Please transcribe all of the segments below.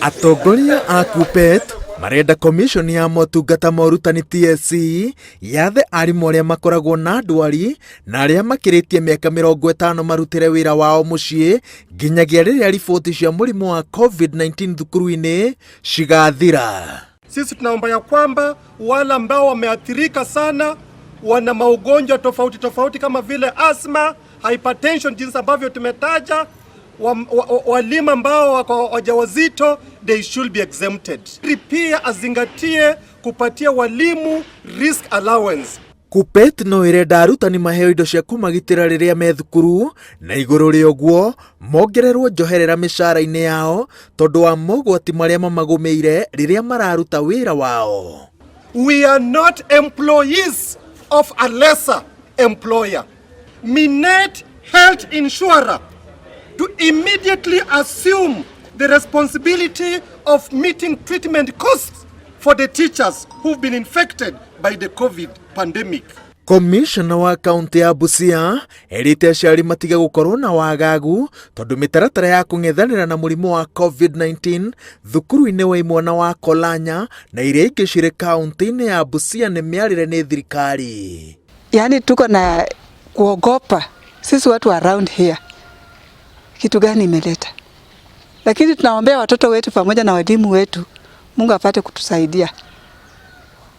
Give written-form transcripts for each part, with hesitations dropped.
Atongoria a KUPPET marenda komishoni ya motungata ma ũrutani TSC yathe arimũ arĩa makoragwo na ndwari na arĩa makĩrĩtie mĩaka 50 marutĩre wĩra wao mũciĩ nginyagia rĩrĩa riboti cia mũrimũ wa COVID-19 thukuru-inĩ cigathira. Sisi tunaomba ya kwamba wale ambao wameathirika sana, wana maugonjwa tofauti tofauti kama vile asthma, hypertension, jinsi ambavyo tumetaja, walimu ambao wako wajawazito, they should be exempted. Pia azingatie kupatia walimu risk allowance. KUPPET no ĩrenda arutani maheo indo cia kũmagitĩra rĩrĩa me thukuru na igũrũ rĩa ũguo mongererwo njoherera mĩcara-inĩ yao tondũ wa mogwati marĩa mamagũmĩire rĩrĩa mararuta wĩra wao. We are not employees of a lesser employer. Minet Health Insurer to immediately assume the responsibility of meeting treatment costs for the teachers who've been infected by the COVID pandemic. Komishona wa kaunti ya Busia erĩte aciari matige gũkorwo na wagagu tondũ mĩtaratara ya kũng'ethanĩra na mũrimũ wa COVID-19 thukuru-inĩ wa imwana wa Kolanya na iria ingĩ cirĩ kaunti-inĩ ya Busia nĩ mĩarĩre nĩ thirikari. Yaani tuko na kuogopa sisi watu around here, kitu gani imeleta, lakini tunaombea watoto wetu pamoja na walimu wetu, Mungu apate kutusaidia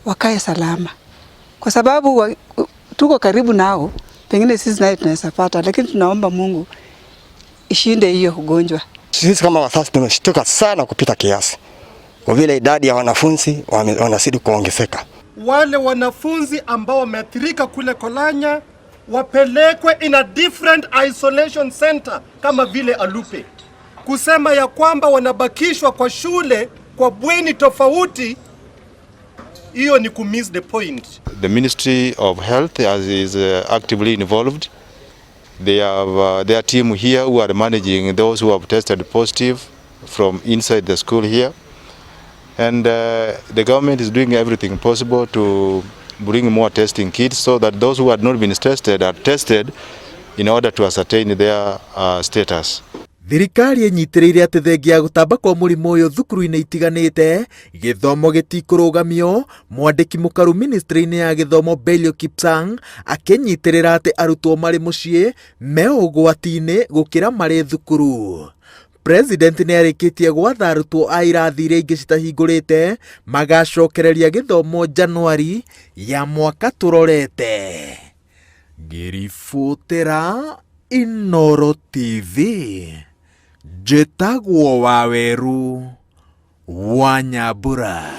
wakae salama, kwa sababu tuko karibu nao, pengine sisi naye tunaweza pata, lakini tunaomba Mungu ishinde hiyo ugonjwa. Sisi kama wazazi tumeshtuka sana kupita kiasi, kwa vile idadi ya wanafunzi wanazidi kuongezeka. Wale wanafunzi ambao wameathirika kule Kolanya wapelekwe in a different isolation center kama vile Alupe. Kusema ya kwamba wanabakishwa kwa shule kwa bweni tofauti, hiyo ni kumiss the point. The Ministry of Health is actively involved. They have their team here who are managing those who have tested positive from inside the school here. And the government is doing everything possible to bring more testing kits so that those who had not been tested are tested in order to ascertain their status. Thirikari ĩnyitĩrĩire atĩ thengia ya gũtamba kwa mũrimũ ũyũ thukuru-inĩ itiganĩte gĩthomo gĩtikũrũgamio. Mwandĩki mũkaru ministry-inĩ ya gĩthomo Belio Kipsang akĩnyitĩrĩra atĩ arutwo marĩ mũciĩ me ũgwati-inĩ gũkĩra marĩ thukuru. President nĩ arĩkĩtie gwatha arutwo a irathi iria ingĩ citahingũrĩte magacokereria gĩthomo Januari ya mwaka tũrorete. Ngĩribotera Inooro TV, njĩtagwo Waweru wa Nyambura.